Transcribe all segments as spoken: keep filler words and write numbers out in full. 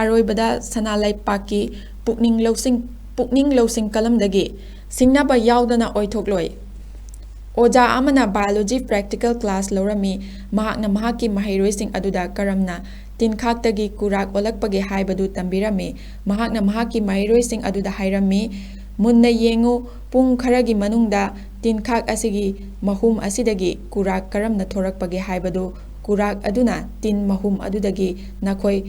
ꯑꯔꯣꯏꯕꯗ ꯁꯅꯥ ꯂꯩꯄꯥꯛꯀꯤ ꯄꯨꯛꯅꯤꯡ ꯂꯧꯁꯤꯡ, ꯄꯨꯛꯅꯤꯡ ꯂꯧꯁꯤꯡ ꯀꯂꯝꯗꯒꯤ ꯁꯤꯡꯅꯕ ꯌꯥꯎꯗꯅ ꯑꯣꯏꯊꯣꯛꯂꯣꯏ꯫ ꯑꯣꯖꯥ ꯑꯃꯅ biology practical class ꯂꯧꯔꯝꯃꯤ꯫ ꯃꯍꯥꯛꯅ ꯃꯍꯥꯛꯀꯤ ꯃꯍꯩꯔꯣꯏꯁꯤꯡ ꯑꯗꯨꯗ ꯀꯔꯝꯅ ꯇꯤꯟꯈꯥꯛꯇꯒꯤ ꯀꯨꯔꯥꯛ ꯑꯣꯜꯂꯛꯄꯒꯦ ꯍꯥꯏꯕꯗꯨ ꯇꯝꯕꯤꯔꯝꯃꯤ꯫ ꯃꯍꯥꯛꯅ ꯃꯍꯥꯛꯀꯤ ꯃꯍꯩꯔꯣꯏꯁꯤꯡ ꯑꯗꯨꯗ ꯍꯥꯏꯔꯝꯃꯤ, "ꯃꯨꯟꯅ ꯌꯦꯡꯉꯨ, ꯄꯨꯡ ꯈꯔꯒꯤ ꯃꯅꯨꯡꯗ ꯇꯤꯟꯈꯥꯛ ꯑꯁꯤꯒꯤ ꯃꯍꯨꯝ ꯑꯁꯤꯗꯒꯤ ꯀꯨꯔꯥꯛ ꯀꯔꯝꯅ ꯊꯣꯔꯛꯄꯒꯦ ꯍꯥꯏꯕꯗꯨ꯫ ꯀꯨꯔꯥꯛ ꯑꯗꯨꯅ ꯇꯤꯟ ꯃꯍꯨꯝ ꯑꯗꯨꯗꯒꯤ ꯅꯈꯣꯏ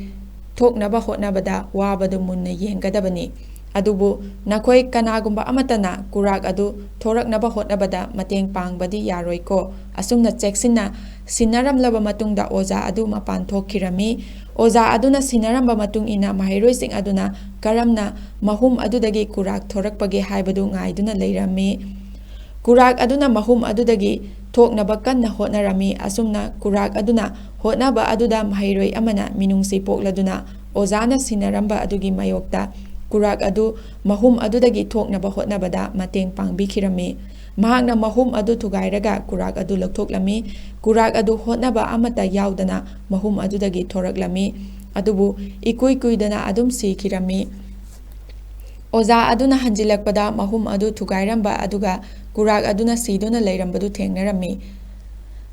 ꯊꯣꯛꯅꯕ ꯍꯣꯠꯅꯕꯗ ꯋꯥꯕꯗꯨ ꯃꯨꯟꯅ ꯌꯦꯡꯒꯗꯕꯅꯤ꯫ ꯑꯗꯨꯕꯨ ꯅꯈꯣꯏ ꯀꯅꯥꯒꯨꯝꯕ ꯑꯃꯠꯇꯅ ꯀꯨꯔꯥꯛ ꯑꯗꯨ ꯊꯣꯔꯛꯅꯕ ꯍꯣꯠꯅꯕꯗ ꯃꯇꯦꯡ ꯄꯥꯡꯕꯗꯤ ꯌꯥꯔꯣꯏꯀꯣ꯫" ꯑꯁꯨꯝꯅ ꯆꯦꯛꯁꯤꯟꯅ ꯁꯤꯟꯅꯔꯝꯂꯕ ꯃꯇꯨꯡꯗ ꯑꯣꯖꯥ ꯑꯗꯨ ꯃꯄꯥꯟ ꯊꯣꯛꯈꯤꯔꯝꯃꯤ꯫ ꯑꯣꯖꯥ ꯑꯗꯨꯅ ꯁꯤꯟꯅꯔꯝꯕ ꯃꯇꯨꯡ ꯏꯟꯅ ꯃꯍꯩꯔꯣꯏꯁꯤꯡ ꯑꯗꯨꯅ ꯀꯔꯝꯅ ꯃꯍꯨꯝ ꯑꯗꯨꯗꯒꯤ ꯀꯨꯔꯥꯛ ꯊꯣꯔꯛꯄꯒꯦ ꯍꯥꯏꯕꯗꯨ ꯉꯥꯏꯗꯨꯅ ꯂꯩꯔꯝꯃꯤ꯫ ꯀꯨꯔꯥꯛ ꯑꯗꯨꯅ ꯃꯍꯨꯝ ꯑꯗꯨꯗꯒꯤ ꯊꯣꯛꯅꯕ ꯀꯟꯅ ꯍꯣꯠꯅꯔꯝꯃꯤ꯫ ꯑꯁꯨꯝꯅ ꯀꯨꯔꯥꯛ ꯑꯗꯨꯅ ꯍꯣꯠꯅꯕ ꯑꯗꯨꯗ ꯃꯍꯩꯔꯣꯏ ꯑꯃꯅ ꯃꯤꯅꯨꯡꯁꯤ ꯄꯣꯛꯂꯗꯨꯅ ꯑꯣꯖꯥꯅ ꯁꯤꯟꯅꯔꯝꯕ ꯑꯗꯨꯒꯤ ꯃꯥꯌꯣꯛꯇ ꯀꯨꯔꯥꯛ ꯑꯗꯨ ꯃꯍꯨꯝ ꯑꯗꯨꯗꯒꯤ ꯊꯣꯛꯅꯕ ꯍꯣꯠꯅꯕꯗ ꯃꯇꯦꯡ ꯄꯥꯡꯕꯤꯈꯤꯔꯝꯃꯤ꯫ ꯃꯍꯥꯛꯅ ꯃꯍꯨꯝ ꯑꯗꯨ ꯊꯨꯒꯥꯏꯔꯒ ꯀꯨꯔꯥꯛ ꯑꯗꯨ ꯂꯧꯊꯣꯛꯂꯝꯃꯤ꯫ ꯀꯨꯔꯥꯛ ꯑꯗꯨ ꯍꯣꯠꯅꯕ ꯑꯃꯠꯇ ꯌꯥꯎꯗꯅ ꯃꯍꯨꯝ ꯑꯗꯨꯗꯒꯤ ꯊꯣꯔꯛꯂꯝꯃꯤ꯫ ꯑꯗꯨꯕꯨ ꯏꯀꯨꯏ ꯀꯨꯏꯗꯅ ꯑꯗꯨꯝ ꯁꯤꯈꯤꯔꯝꯃꯤ꯫ ꯑꯣꯖꯥ ꯑꯗꯨꯅ ꯍꯟꯖꯤꯜꯂꯛꯄꯗ ꯃꯍꯨꯝ ꯑꯗꯨ ꯊꯨꯒꯥꯏꯔꯝꯕ ꯑꯗꯨꯒ ꯀꯨꯔꯥꯛ ꯑꯗꯨꯅ ꯁꯤꯗꯨꯅ ꯂꯩꯔꯝꯕꯗꯨ ꯊꯦꯡꯅꯔꯝꯃꯤ꯫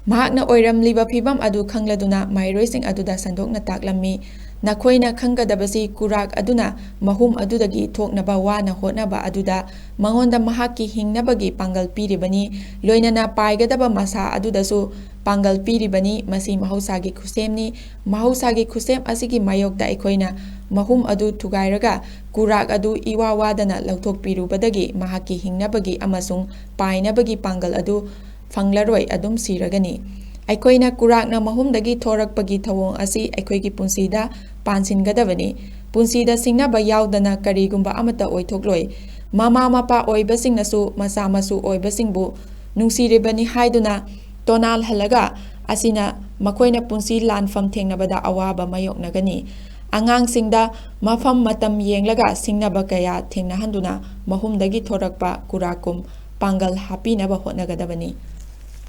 ꯃꯍꯥꯛꯅ ꯑꯣꯏꯔꯝꯂꯤꯕ ꯐꯤꯚꯝ ꯑꯗꯨ ꯈꯪꯂꯗꯨꯅ ꯃꯍꯩꯔꯣꯏꯁꯤꯡ ꯑꯗꯨꯗ ꯁꯟꯗꯣꯛꯅ ꯇꯥꯛꯂꯝꯃꯤ꯫ ꯅꯈꯣꯏꯅ ꯈꯪꯒꯗꯕꯁꯤ ꯀꯨꯔꯥꯛ ꯑꯗꯨꯅ ꯃꯍꯨꯝ ꯑꯗꯨꯗꯒꯤ ꯊꯣꯛꯅꯕ ꯋꯥꯅ ꯍꯣꯠꯅꯕ ꯑꯗꯨꯗ ꯃꯉꯣꯟꯗ ꯃꯍꯥꯛꯀꯤ ꯍꯤꯡꯅꯕꯒꯤ ꯄꯥꯡꯒꯜ ꯄꯤꯔꯤꯕꯅꯤ, ꯂꯣꯏꯅꯅ ꯄꯥꯏꯒꯗꯕ ꯃꯁꯥ ꯑꯗꯨꯗꯁꯨ ꯄꯥꯡꯒꯜ ꯄꯤꯔꯤꯕꯅꯤ꯫ ꯃꯁꯤ ꯃꯍꯧꯁꯥꯒꯤ ꯈꯨꯠꯁꯦꯝꯅꯤ꯫ ꯃꯍꯧꯁꯥꯒꯤ ꯈꯨꯠꯁꯦꯝ ꯑꯁꯤꯒꯤ ꯃꯥꯌꯣꯛꯇ ꯑꯩꯈꯣꯏꯅ ꯃꯍꯨꯝ ꯑꯗꯨ ꯊꯨꯒꯥꯏꯔꯒ ꯀꯨꯔꯥꯛ ꯑꯗꯨ ꯏꯋꯥ ꯋꯥꯗꯅ ꯂꯧꯊꯣꯛꯄꯤꯔꯨꯕꯗꯒꯤ ꯃꯍꯥꯛꯀꯤ ꯍꯤꯡꯅꯕꯒꯤ ꯑꯃꯁꯨꯡ ꯄꯥꯏꯅꯕꯒꯤ ꯄꯥꯡꯒꯜ ꯑꯗꯨ ꯐꯪꯂꯔꯣꯏ, ꯑꯗꯨꯝ ꯁꯤꯔꯒꯅꯤ꯫ ꯑꯩꯈꯣꯏꯅ ꯀꯨꯔꯥꯛꯅ ꯃꯍꯨꯝꯗꯒꯤ ꯊꯣꯔꯛꯄꯒꯤ ꯊꯧꯑꯣꯡ ꯑꯁꯤ ꯑꯩꯈꯣꯏꯒꯤ ꯄꯨꯟꯁꯤꯗ ꯄꯥꯟꯁꯤꯟꯒꯗꯕꯅꯤ꯫ ꯄꯨꯟꯁꯤꯗ ꯁꯤꯡꯅꯕ ꯌꯥꯎꯗꯅ ꯀꯔꯤꯒꯨꯝꯕ ꯑꯃꯠꯇ ꯑꯣꯏꯊꯣꯛꯂꯣꯏ꯫ ꯃꯃꯥ ꯃꯄꯥ ꯑꯣꯏꯕꯁꯤꯡꯅꯁꯨ ꯃꯆꯥ ꯃꯁꯨ ꯑꯣꯏꯕꯁꯤꯡꯕꯨ ꯅꯨꯡꯁꯤꯔꯤꯕꯅꯤ ꯍꯥꯏꯗꯨꯅ ꯇꯣꯅꯥꯜꯍꯜꯂꯒ ꯑꯁꯤꯅ ꯃꯈꯣꯏꯅ ꯄꯨꯟꯁꯤ ꯂꯥꯟꯐꯝ ꯊꯦꯡꯅꯕꯗ ꯑꯋꯥꯕ ꯃꯥꯌꯣꯛꯅꯒꯅꯤ꯫ ꯑꯉꯥꯡꯁꯤꯡꯗ ꯃꯐꯝ ꯃꯇꯝ ꯌꯦꯡꯂꯒ ꯁꯤꯡꯅꯕ ꯀꯌꯥ ꯊꯦꯡꯅꯍꯟꯗꯨꯅ ꯃꯍꯨꯝꯗꯒꯤ ꯊꯣꯔꯛꯄ ꯀꯨꯔꯥꯛꯀꯨꯝ ꯄꯥꯡꯒꯜ ꯍꯥꯞꯄꯤꯅꯕ ꯍꯣꯠꯅꯒꯗꯕꯅꯤ꯫